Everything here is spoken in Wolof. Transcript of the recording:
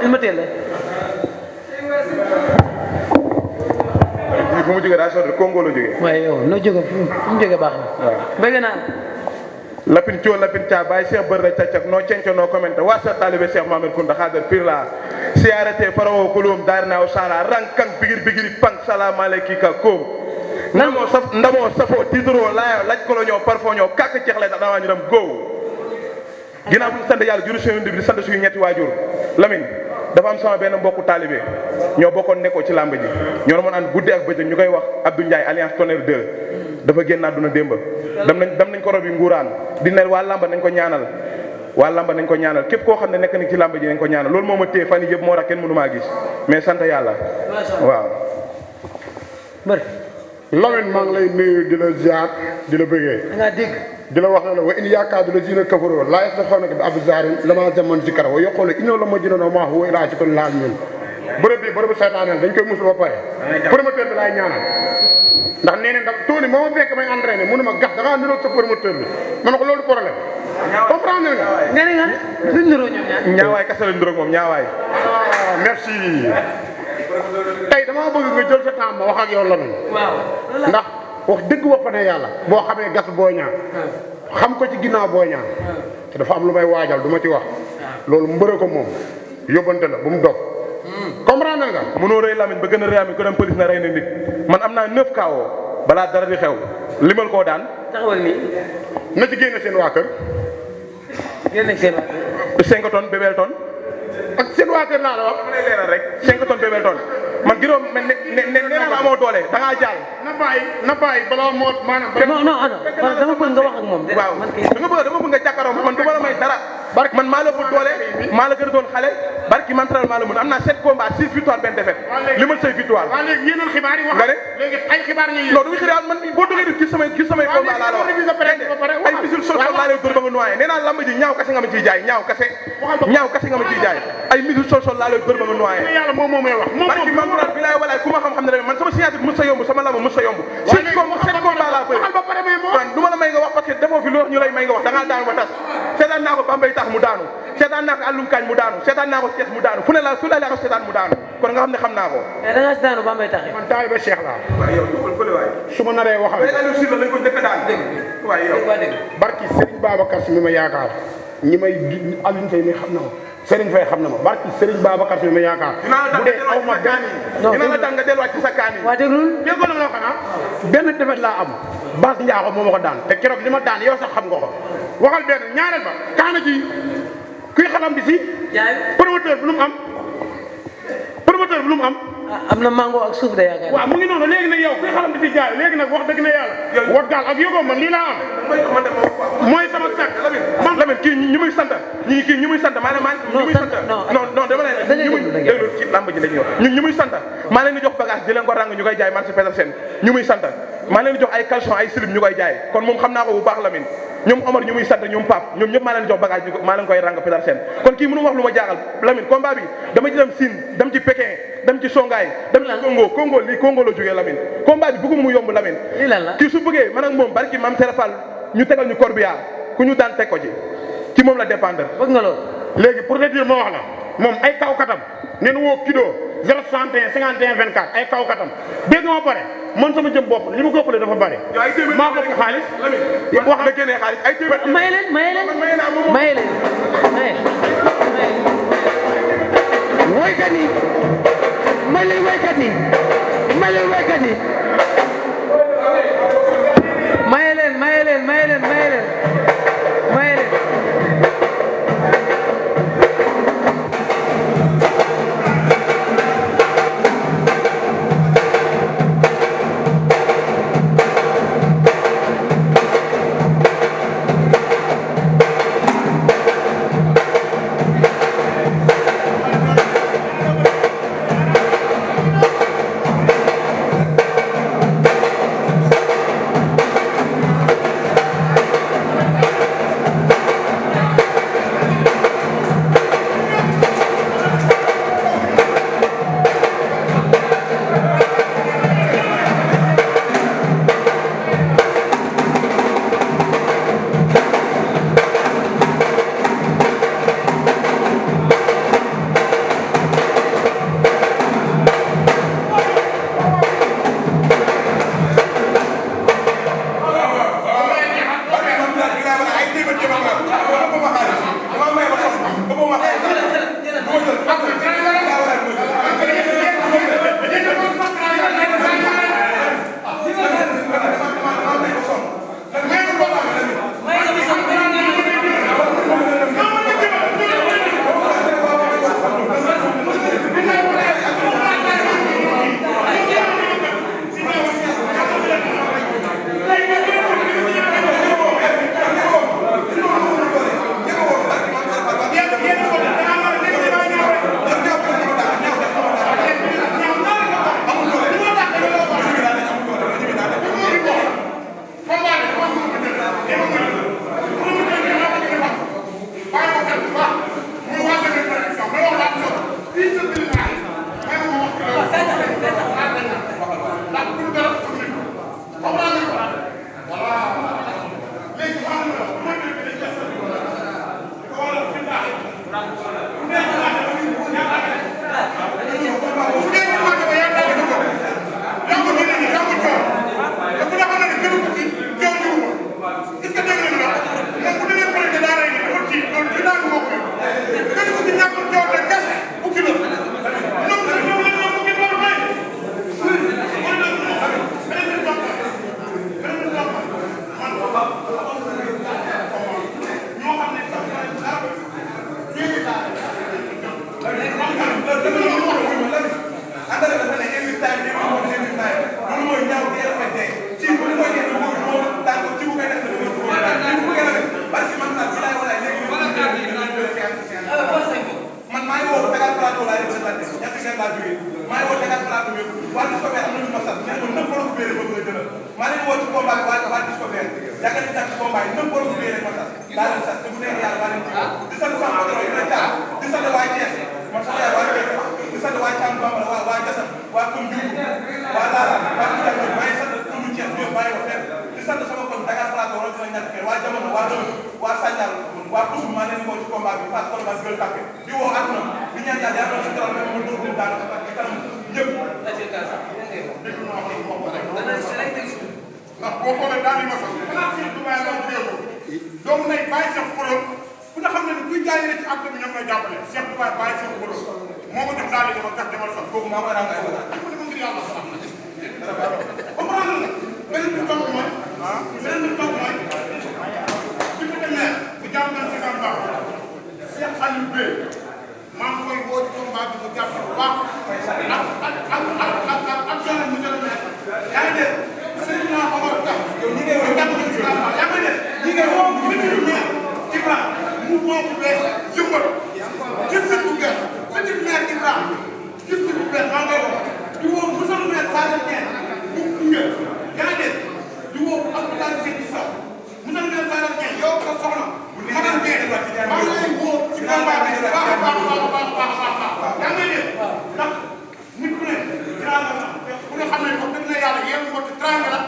ma teel la. bu mu jógee daa sori Congo la jógee. waaye yow noo jóge fu mu jógee baax na. waaw bëgg naa. lapin coo lapin caa bàyyi Cheikh Bërda cacak noo cenco noo commenté waa sa taalibe Cheikh Mamadou Kounda xaadar pir la siyaarate farawo kulum daar naaw sala rankang bigir bigiri pang salaamaaleykum ka koom ndamoo safoo tiitaroo laayo laj kolo ñoo parfo ñoo kàkk ceexle tax dawaa ñu dem góow ginnaaw bu ñu sant yàlla juru suñu di sant suñu ñetti waajur Lamine dafa am sama benn mbokku taalibe ñoo bokkoon nekkoo ci làmb ji ñoo doon ànd guddi ak bëccëg ñu koy wax Abdou Ndiaye alliance Tonnerre 2 dafa génn àdduna démb dem nañ ko rob yi nguuraan di ne waa làmb nañ ko ñaanal waa làmb nañ ko ñaanal képp koo xam ne nekk ni ci làmb ji nañ ko ñaanal loolu moo ma téye fan yii yëpp moo tax kenn mënu maa gis mais sant yàlla waaw Lamine maa ngi lay nuyu di la ziar di la bëggee. da ngaa dégg. di la wax ne la wa in yaakaadu la zina kafaroo laa yasma'uuna bi absaarin lamaa zaman zikra wa yaqulu innahu la majnuun maa huwa illaa zikrun lil aalamiin. bërëb bi bërëbu seytaane dañ koy musul ba pare. promoteur bi laay ñaanal. ndax nee nañ Tony moo ma fekk may entraîné mu ne ma gas da ngaa niroog sa promoteur bi ma ne ko loolu problème. comprendre nga. nga ne nga duñ niroo ñoom ñaar. ñaawaay kese la niroog moom ñaawaay. merci. tey damaa bëgg nga jël sa temps ma wax ak yow Lamine. waaw ndax wax dëgg wax fa ne yàlla boo xamee gas boo ñaan xam ko ci ginnaaw boo ñaan te dafa am lu may waajal du ma ci wax loolu mbëre ko moom yóbbante la bu mu dog comprendre nga. mënoo rëy Lamine ba gën a rëy Lamine ko dem police na rey na nit man am naa 9 KO balaa dara di xew limal koo daan. taxawal nii. na ci génne seen waa kër. génne seen waa kër. 5 tonnes bébel tonne. ak seen waa kër laa la wax. dama lay leeral rek 5 tonnes bébel tonne man giróom nee naa la amoo doole da ngaa jaay. na bàyyi balaa moo maanaam. non dama bëgg nga wax ak moom. waaw dama bëgg nga jàkkaaroo man du ma la may dara. man maa la ëpp doole maa la gën a doon xale barki mental maa la mën am naa 7 combats 6 victoires benn défaite li ma say victoire. waaw léegi yéenal xibaar yi wax. nga ne léegi ay xibaar nga yéen. non du ñu xibaar man boo duggee gis samay combat laa la wax ay misil social laa lay dóor ba nga noyé nee naa lamb ji ñaaw kase nga ma ciy jaay ñaaw kase nga ma ciy jaay ay misil social laa lay dóor ba nga noyé. yàlla moom moo may wax barki mental bi laay walaay ku ma xam ne man sama signature mos sa yomb sama lamb mos sa yomb 7 combat laa bëri man du ma la may nga wax parce que defoo fi lu wax ñu lay may nga wax da ngaa daanu ba tas seetaan naa ko Bambey tax mu daanu seetaan naa ko Alioune Kañ mu daanu seetaan naa ko Thiès mu daanu fu ne la su la ko seetaan mu daanu kon nga xam ne xam naa ko. mais da ngaa si daanu Bambey tax. man taalibe Cheikh laa. waaw yow dugal fële waay. su ma naree waxal. mais Aliou Sylla lañ ko njëkk a daan dégg waaye yow. barki Serigne Babacar si mi ma yaakaar ñi may Alioune Faye mi xam na ma Serigne Faye xam na ma barki Serigne Babacar si mi ma yaakaar. bu dee aw ma gan yi. dina la tax nga delluwaat ci sa kaan yi. waa déglu déggoo la ma la xanaa benn defet laa am Bass Ndiakho moo ma ko daan te keroog li ma daan yow sax xam nga ko waxal benn ñaareel ba kaana ji kuy xalam bi si promoteur bi lu mu am promoteur bi lu mu am. am na mango ak suuf de yaakaar. waaw mu ngi noonu léegi nag yow kuy xalam di fi jaay léegi nag wax dëgg na yàlla. waggaal ak yóbboo man lii laa am. mooy sama sac. Lamine kii ñi muy sant kii ñi muy sant maanaam ñi muy sant non dama ne ñi muy déglu ci lamb ji dañuy wax ñun ñi muy sant maa leen di jox bagage di leen ko ràng ñu koy jaay man si pesal seen ñi muy sant maa leen di jox ay caleçon ay slip ñu koy jaay kon moom xam naa ko bu baax Lamine ñoom Omar ñu muy sant ñoom Pape ñoom ñëpp maa leen di jox bagage maa leen koy ràng pesal seen kon kii mënu wax lu ma jaaxal Lamine combat bi dama ci dem Sine dem ci Pékin dem ci Songaay dem ci Congo lii Congo la jógee Lamine combat bi bëgguma mu yomb Lamine lii lan la kii su bëggee man ak moom barki Mame Serap Fall ñu tegal ñu corbillard ku ñu daan teg ko ci moom la dépendre. bëgg nga loolu. léegi pour te dire ma wax la moom ay kaw katam nee na woo kilo 061 51 24 ay kaw katam dégg nga ma pare man sama jëm bopp li ma ko ëppalee dafa bari. maa ko ëpp xaalis. wax nga génnee xaalis ay téeméer. maye leen woykat yi may leen woykat yi maye leen laa jógee maa ngi woo Dakar Plateau bi waa Discover am na ñu ma sax nee ko nëpp borom béere bëgg nga jëlal maa leen woo ci combat bi waa Discover yàgg nañ ci combat yi nëpp borom béere ma sax daa leen sax te bu neexee yàlla maa leen ci di sant sama patron yi la caam di sant waa Thiès man sama yaay waa Thiès di sant waa Thiam Bambara waa Jassam waa Koum Diouf waa Lara waa Koum maa ngi sant Koum Thiès ñoom bàyyi ko fenn di sant sama kon Dakar Plateau wala dina ñàkk waa Jamono waa Dóor waa Sandial waa Kousou maa leen woo ci combat bi Fass Colobane Gueule Tapée di woo àdduna di ñaan yàlla yàlla si dara mu dóor di daal ak ci kanam ñëpp ndax boo xoolee daal di ma sax xanaa fii du bàyyi laa jugee ko doomu nay bàyyi Cheikh Kourou ku ne xam ne ni kuy jaayee ci àdduna bi ñoom ñooy jàppale Cheikh Dubaay bàyyi Cheikh Kourou moo ko jox daal di dama tax demal sax kooku maa koy ràng ay bagage dama dama ngir yàlla sax na comprendre nga beneen bi topp mooy beneen bi topp mooy député maire bu jàpp nañ si kan baax Cheikh Aliou Bey maa ngi koy woo ci combat bi mu jàpp bu baax ak jeune monsieur le maire yaa ngi dégg Seydina Omar Ka yow ñi ngay woo jàpp nañ si kan baax yaa ngi dégg ñi ngay woo député maire Ibra mouvement bu bees yëngal gis-gis bu bees petit maire Ibra gis-gis bu bees maa ngi koy woo di woo monsieur le maire Sadio Dieng bu Koungheul yaa ngi dégg di woo Abdoulaye Seydou Sow monsieur le maire Sadio Dieng yow ko soxla madame Dieng maa ngi lay woo ci combat bi baax a baax yaa ngi dégg ndax nit ku ne dinaa la ku ne xam ne wax dëgg na yàlla yéen mbokk 30 la